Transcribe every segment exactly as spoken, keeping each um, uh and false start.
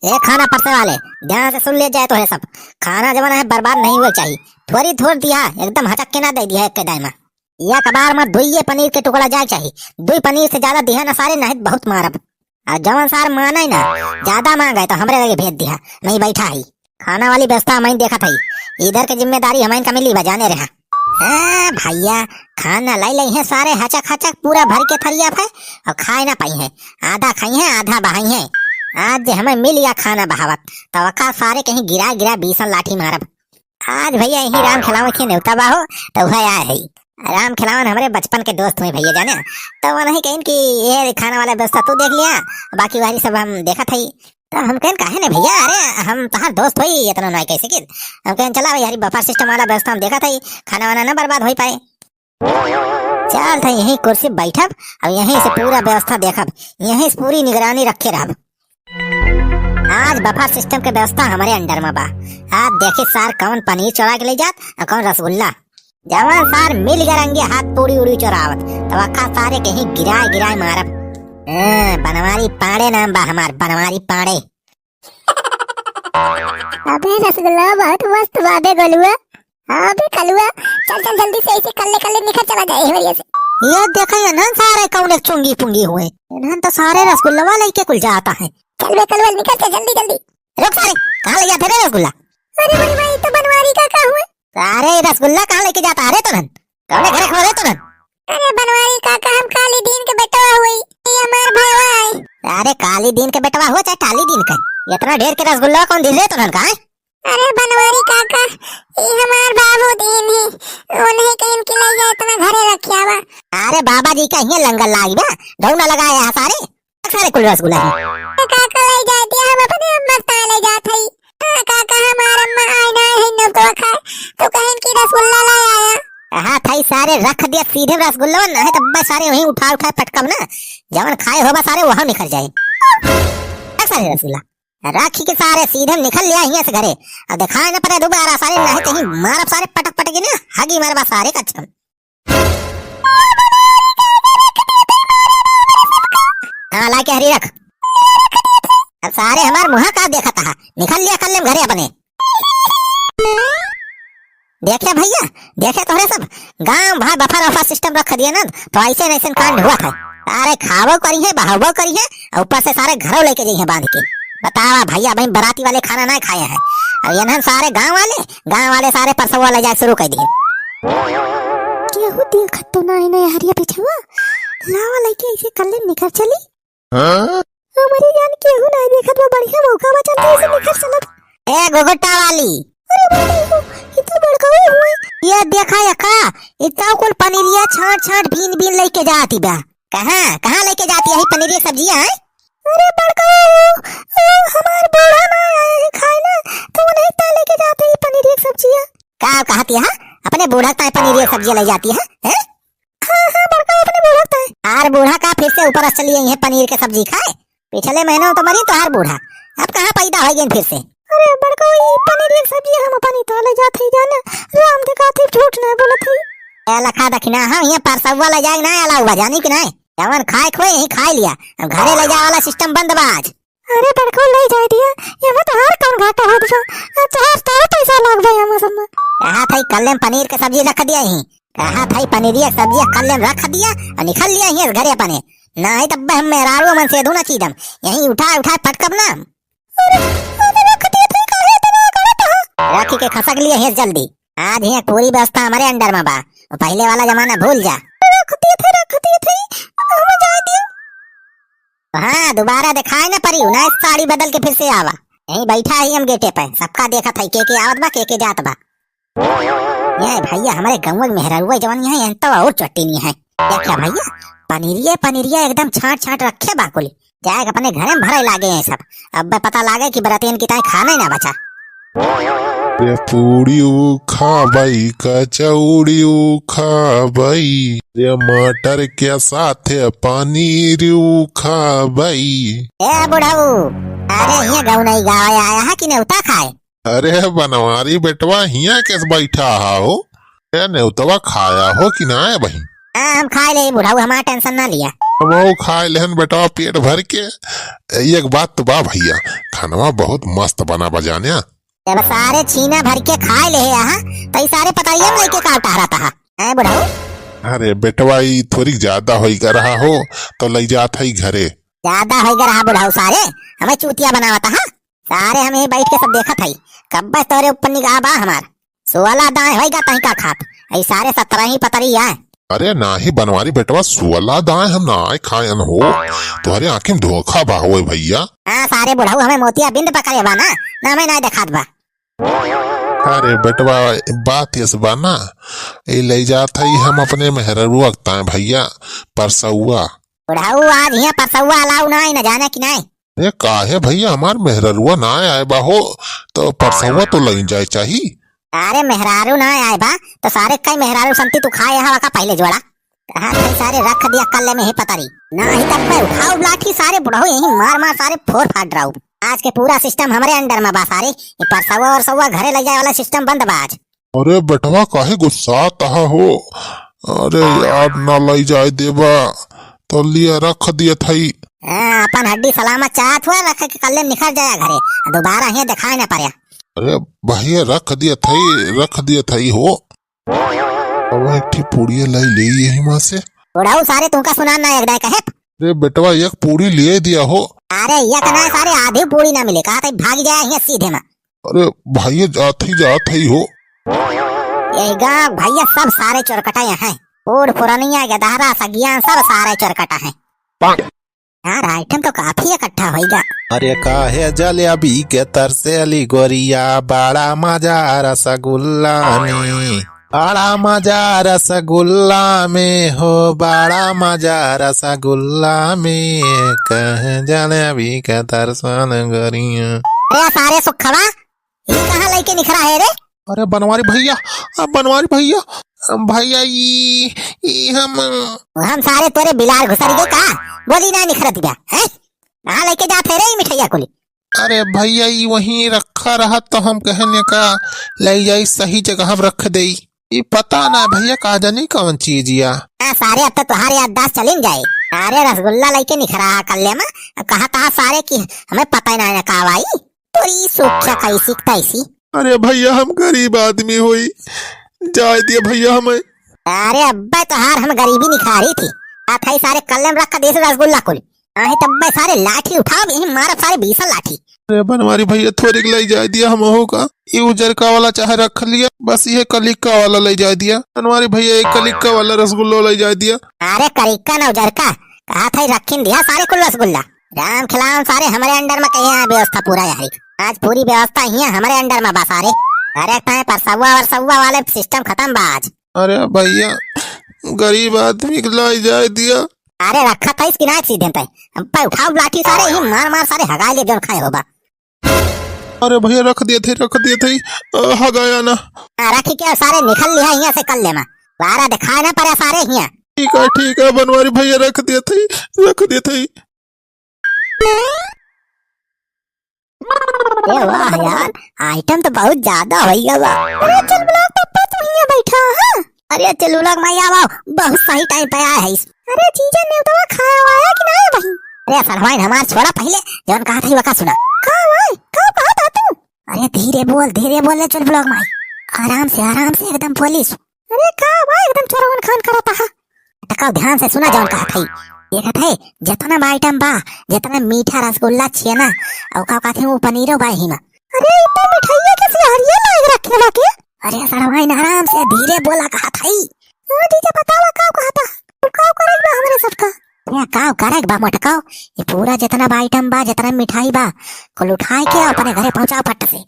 ए खाना परसे वाले, ध्यान से सुन ले जाए तो है सब। खाना जवन है बर्बाद नहीं हुए चाहिए। थोड़ी थोड़ दिया, एकदम हचक के ना दे दिया एक के दाई मा। या कबार मा दुइये पनीर के टुकड़ा जाए चाहिए। दुई पनीर से ज्यादा दिहा ना सारे, नहीं बहुत मारब। आ जवन सार माने ना, ज्यादा मांगे तो हमरे लगे भेज दिहा, नहीं बैठा ही। खाना वाली व्यवस्था हमइन देखत हई, इधर के जिम्मेदारी हमइन का मिली बा, जाने रहा। हाँ भैया, खाना लाई लाई है सारे हचक हचक पूरा भर के थरिया पे, और खाए ना पाई है। आधा खाई है, आधा बहाई है। आज जे हमें मिल गया खाना बहावत, तो वका सारे कहीं गिरा गिरा बीसन लाठी मारब। आज भैया यही राम खिलावन के नेवता बा हो, तो वह आए है। राम खिलावन हमरे बचपन के दोस्त हुए भैया जाने, तो वो नहीं कहिन कि ये खाना वाला व्यवस्था तू देख लिया, बाकी वाली सब हम देखत हई। तो हम कहेन, "काहे ने भैया, अरे हम तोहार दोस्त होई, इतना नाई कह सकित।" हम कहेन, "चला भाई, हरी बफर सिस्टम वाला व्यवस्था हम देखत हई, खाना वाना ना बर्बाद होई पाए।" चल था यहीं कुर्सी बैठब, अब यहीं से पूरा व्यवस्था देखब, यहीं से पूरी निगरानी रखे रहब। आज बफर सिस्टम के व्यवस्था हमरे अंडर में बा। आज देखी सार कौन पनीर चोरा के ले जात और कौन रसगुल्ला। जवान सार मिल गए रंगे हाथ पूरी उड़ी चोरावत, तो वक्का सारे कहीं गिराए गिराए मारब। हाँ, बनवारी पांड़े नाम बा हमार, बनवारी पांड़े। अबे रसगुल्ला बहुत मस्त बा बे गोलुआ। हाँ बे कलुआ, चल चल जल्दी से ऐसे कल्ले कल्ले निकल चला जाए एह वरिया से। ये देखा ये नन सारे कौन एक चुंगी पुंगी हुए, इन्हन तो सारे रसगुल्ला लेके कुल जाता है। चल बे कलुआ निकल चल जल्दी जल्दी। रुक सारे, कहाँ ले जाते रे रसगुल्ला? अरे भाई भाई, तो बनवारी काका हुए। अरे रसगुल्ला कहाँ लेके जाता? अरे तो नन, कौने घरे खवा रे तो नन? अरे बनवारी काका, हम काली दीन के बेटवा हुई, ये हमार भाईवा है। अरे काली दीन के बेटवा हो चाहे काली दीन के, इतना ढेर के रसगुल्ला कौन दिल रे तो नन का है? अरे बनवारी काका, ये हमार बाबू दीन है, उन्हें कहीं के लिए इतना घरे रखिया बा। अरे बाबा जी का ये लंगर लागी बा, ढौना लगाया है सारे। सारे कुल रसगुल्ला है। ए काका, ले जाती है, हम अपने अम्मा के ताई ले जात हई। हाँ काका, हमार अम्मा आए ना है नौतवा खाए, तो कहेन कि रसगुल्ला ले आया। हाँ थाई सारे रख दिया सीधे रसगुल्ला, नहीं तो बस सारे वहीं उठा उठा पटकब ना, जवन खाए होबा सारे वहाँ निकल जाए। रख सारे रसगुल्ला, रख के सारे सीधे निकल लिया हियाँ से घरे। अब दिखाए ना पड़े दोबारा सारे, नहीं कहीं मारब सारे पटक पटक के ना, हगी मारबा सारे कच्चम। हाँ, ला के हरी रख। अब सारे हमार मुँह का देखत हा, निकल लिया कल्ले घरे अपने। देखे भैया, देखे तोहरे सब, गांव भर बफर वफर सिस्टम रख दिया ना, तो ऐसे न ऐसे कांड हुआ था। अरे खाबो करी है, बहाबो करी है, और ऊपर से सारे घरों लेके जाइए बांध के। बतावा भैया, भाई बराती वाले खाना ना खाए हैं, अब इन्हन सारे गांव वाले, गांव वाले सारे परसवा ले जाए शुरू कर दिए। केहू देखत तो नाही ना हरिया पिछवा, लावा लेके ऐसे कल्ले निकल चली। हाँ? हमारी जान केहू नाही देखत बा, बढ़िया मौका बा, चलते ऐसे निकल चलब। ए घुघुटा वाली। अरे भाई, भाई, भाई, ये तो बड़का हुई। ये देखा यका, इतना कुल पनीरिया छांट छांट बीन बीन लेके जाती बा। कहाँ, कहाँ लेके जाती है पनीरिया सब्जियां, हैं? अरे बड़का, ओ, हमार बूढ़ा ना आए हैं खाए ना, तो उन्हें ता लेके जाते ही पनीरिया सब्जियां। का कहती है? अपने बूढ़ा ताए पनीर ये सब्जी ले जाती है, हैं? हाँ, हाँ, बड़का अपने बूढ़ा ताए। आर बूढ़ा का फिर से ऊपर चली आई है पनीर के सब्जी खाए? पिछले महीने तो मरी तोहार बूढ़ा, अब कहाँ पैदा हो गई फिर से? अरे बड़का, ये पनीर एक सब्जी हम अपनी तो ले जाते ही जाना, राम के खातिर झूठ ना बोलत ही। ए लखा दखिना, हाँ, ये परसवा ले जाए ना, अलाउबा जानी कि नहीं? जवन खाए खोए यही खाए लिया, अब घरे ले जाए वाला सिस्टम बंद बा आज। अरे बड़को, ले जाए दिया, ये में तोहार कौन घाटा हो दिया? अब तोहार तो पैसा लाग गया हम सब में। कहा था कल्ले पनीर के सब्जी रख दिया ही, कहा था पनीर के सब्जी कल्ले रख दिया और निकल लिया ही इस घरे अपने। नहीं तब हम मेहरारू मन से दूना चीदम, यहीं उठा उठा पटकब ना। अरे, अरे रख दिया था, काहे इतना करत हो? रख के खसक लिया ही जल्दी। आज ही पूरी व्यवस्था हमारे अंडर में बा, वो पहले वाला जमाना भूल जा। रख दिया था, रख दिया था, हम जाए दिया। हाँ, दोबारा दिखाए ना परी, ना साड़ी बदल के फिर से आवा। यहीं बैठा ही हम गेटे पे, सबका देखत है, के के आवत बा, के के जात बा। ये भैया, हमारे गाँव में मेहरारुआ जवन है, यहीं तो और चट्टी नहीं है। क्या, क्या भैया, पनीरिया, पनीरिया एकदम छांट छांट रखे बा कुल। जाए के अपने घरे में भरे लागे हैं सब। अब पता लागे कि बरातियन की ताई खाना ही ना बचा। रे पूड़ियो खाबई, कचौड़ियो खाबई, रे मटर के साथे पनीरियो खाबई। ए बुढ़ऊ, अरे ये गौनई गावे आया है कि नेवता खाए? अरे बनवारी बेटवा, हियाँ कैसे बैठा हा हो? ए नेवतवा खाया हो कि ना है बहिन? हाँ, हम खाए ले बुढ़ऊ, हमारा टेंशन ना लिया। हमहू खाए लेहन बेटवा पेट भर के। एक बात तो बा भइया, खानवा बहुत मस्त बना बा जान्या। जब सारे छीना भर के खाए लेहे अहा, त ई सारे पतरिया में लइके का टहरत अहा, हैं बुढ़ऊ? अरे बेटवा, ई थोड़ी ज्यादा होई ग रहा हो, तो लइ जात हई घरे। ज्यादा होई ग रहा बुढ़ऊ सारे, हमें चूतिया बनावत अहा। सारे हम यहीं बैठ के सब देखत हई, कब्बे से तोरे ऊपर निगाह बा हमार। सोलह दाएँ होई ग तहीं का खात, ई सारे सतरह ही पतरी आए। अरे नाही बनवारी बेटवा, सोलह दाएँ हम नाहीं खायन हो, तोहरे आँखी में धोखा बा होए भइया। हाँ सारे बुढ़ऊ, हमें मोतिया बिंद पकड़े बा ना, ना हमें नाहीं देखात बा। अरे बेटवा, बात यस बा ना, ई लइ जात हई हम अपने मेहररुआ के ताएँ भइया, परसउआ। बुढ़ऊ, आज हियाँ परसउआ अलाउ नाहीं, न जाने कि नाहीं। अरे काहे भइया, हमार मेहररुआ नाहीं आए बा हो, तो परसउआ तो लइ जाए चाही। अरे मेहरारू नाहीं आए बा, तो सारे कई मेहरारू संती तू खाए हवा का पहिले जोड़ा। कहा थे सारे रख दिया कल्ले में ही पतरी। नाहीं तब मैं उठाउब लाठी सारे बुढ़ऊ, यहीं मार मार सारे फोर फाट रहा। आज के पूरा system हमरे under में बा सारे। ये परसउआ वरसउआ घरे लइ जाए वाला system बंद बा आज। अरे बेटवा, काहे गुस्सात अहा हो? अरे यार, ना लइ जाए देबा, तो लिया रख दियत हई। हाँ, अपन हड्डी सलामत चाहत हुआ, रख के कल्ले में निखर जाया घरे, दोबारा हियाँ देखाए ना पड़े। अरे भइया, रख दियत हई, रख दियत हई हो। अब एक ठी पुड़िया लइ लेई यही मा से। बुढ़ऊ सारे तुमका सुनान ना एक दाएँ कहे। अरे बेटवा, एक पूड़ी लिये दिया हो। अरे एक ना सारे, आधी पूड़ी ना मिले, कहा था भाग जाए हियाँ सीधे मा। अरे भइया, जात ही जात ही हो। यही गाँव भइया सब सारे चोरकटा हैं। बूढ़ पुरनिया, गदहरा, सगिया, सब सारे चोरकटा हैं। यार, item तो काफी इकट्ठा होइगा। अरे काहे जलेबी के तरसेली गोरिया, बड़ा मजा रसगुल्ला में, बड़ा मजा रसगुल्ला में हो, बड़ा मजा रसगुल्ला में, काहे जलेबी के तरसेली गोरिया। अरे सारे सुखवा, ई कहाँ लइके निखरा है रे? अरे बनवारी भइया, आ बनवारी भइया, भइया ई, ई हम वो हम सारे तोरे बिलार घुसरी गए का? बोली ना निखरत बा, हैं? कहाँ लइके जात है रे ई मिठइया कुली? अरे भइया, ई वहीं रखा रहत तो हम कहने का लइ जाई सही जगह हम रख देई। ई पता ना भइया का जानी कौन चीज या। आ सारे, अब तो तुहार याददाश्त चलिन जाए। अरे रसगुल्ला लइके निखरा कल्ले मा, अब कहा तहा सारे कि हमें पता ही ना है का भाई। तोरी सुख्या कैसी तैसी। अरे भइया, हम गरीब आदमी होई, जाए दिया भइया हमें। अरे अब्बे तोहार हम गरीबी निखारी थी। आ थाई सारे कल्ले में रख दिए रसगुल्ला कुल। आही तब्बे सारे लाठी उठाओ, यही मारब सारे बीसन लाठी। अरे बनवारी भइया, थोड़ी लइ जाए दिया हम हो का। ई उजरका वाला चाहे रख लिया, बस ये कलिक्का वाला लइ जाए दिया। बनवारी भइया, एक कलिक्का वाला रसगुल्ला लइ जाए दिया। अरे कलिक्का ना उजरका, कहा थाई रखिन दिया सारे कुल रसगुल्ला। राम खिलावन सारे, हमरे under में कहीं यहाँ व्यवस्था पूरा यारी। आज पूरी व्यवस्था हियाँ हमरे under में बा सारे। अरे ताए परसौआ वरसौआ वाले system खतम बा आज। अरे भइया, गरीब आदमी के लाई जाए दिया। अरे रखा था इसकी नाक सीधे पे। अब पे उठाओ लाठी सारे, ही मार मार सारे हगाए ले जौन खाए होबा। अरे भइया रख दिए थे, रख दिए थे, अ, हगाया ना। हाँ, रखी के सारे निकल लिया हियाँ से कल्ले मा। वारा दिखाए ना पड़े सारे हियाँ। ठीक है, ठीक है बनवारी भइया, रख दिए थे, रख दिए थे। ए वाह यार, item तो बहुत ज्यादा होइ गवा। अरे चुलबुलाओ पप्पा, तू हियाँ बैठा, हाँ? अरे चुलबुलाओ माई, आओ, आओ, बहुत सही time पे आया है इस। अरे जीजा, नेवतवा खाया वाया कि नाहीं भाई? अरे सरवाइन हमार छोड़ा पहिले, जौन कहा था वका सुना। का भाई, का कहा था तू? अरे धीरे बोल, धीरे बोल ले चुलबुलाओ माई। आराम से, आराम से, एकदम बोलिस। अरे का बा एकदम चोरवन खान करत हा? टकाऊ ध्यान से सुना जौन कहत हई। देखत है, जितना बा item बा, जितना मीठा रसगुल्ला छेना, अउ का कहत है वो पनीरो बा ही मा। अरे इतना मिठाइया के सिहारिया लाग रखे बा के? अरे सड़वाइन आराम से धीरे बोला कहत हई। ओ जीजा बतावा का कहता? तू का करे बा हमरे सबका? ये का करे बा मोटकाओ? ये पूरा जितना बा item बा, जितना मिठाई बा, कुल उठाए के अपने घरे पहुंचाओ फट से।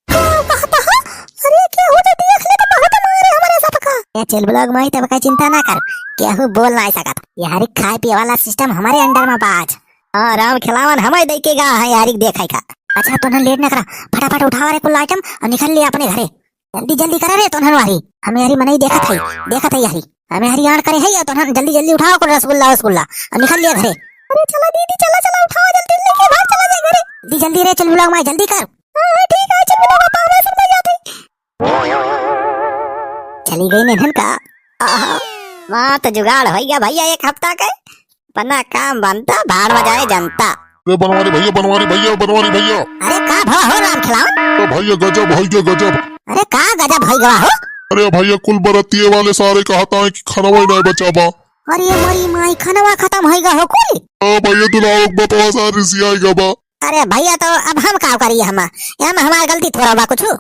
का कहता हा? अरे, केहू जे देख ले तो बहुत मारे हमरे सबका। ए, चुलबुलाओ माई, तब का चिंता ना कर, केहू बोल नाहीं सकत। यारी खाए पिए वाला system हमरे under मा बा आज। हाँ, राम खिलावन हमें दे के गा है यारी देखे का। अच्छा, तोहन late ना करा, फटाफट उठावा रे कुल item अउ निकल लिया अपने घरे। जल्दी, जल्दी करा रे तोहन वारी। हम यारी मनई देखत है, देखत है यारी। हम यारी आड़ करे है या तोहन जल्दी, जल्दी उठावा कुल रसगुल्ला, रसगुल्ला अउ निकल लिया घरे। अरे चला दीदी, चला, चला उठावा जल्दी, लेके भाग चला जाए घरे। जल्दी, जल्दी रे चुलबुलाओ माई, जल्दी कर। हाँ, हाँ, ठीक है, चल बेटा, पापा सब ले जाते। चली गई नेहन का। आहा, वाह, तो जुगाड़ होइ गया भइया एक हफ्ता के। अपना काम बनता, भाड़ में जाए जनता। अरे बनवारी भइया, बनवारी भइया, बनवारी भइया। अरे का भवा हो राम खिलावन? अरे भइया गजब होइ गवा, गजब। अरे का गजब होइ गवा हो? अरे भइया कुल बरतिये वाले सारे कहत हैं कि खनवा ही नाहीं बचा बा। अरे मोरी माई, खनवा खतम होइ गवा हो कुल? हाँ भइया, दुलारो के बपवा सारे रिसियाइ गवा बा। अरे भइया, तो अब हम का करी, हम, एमा हमार गलती थोड़ा बा कुछु।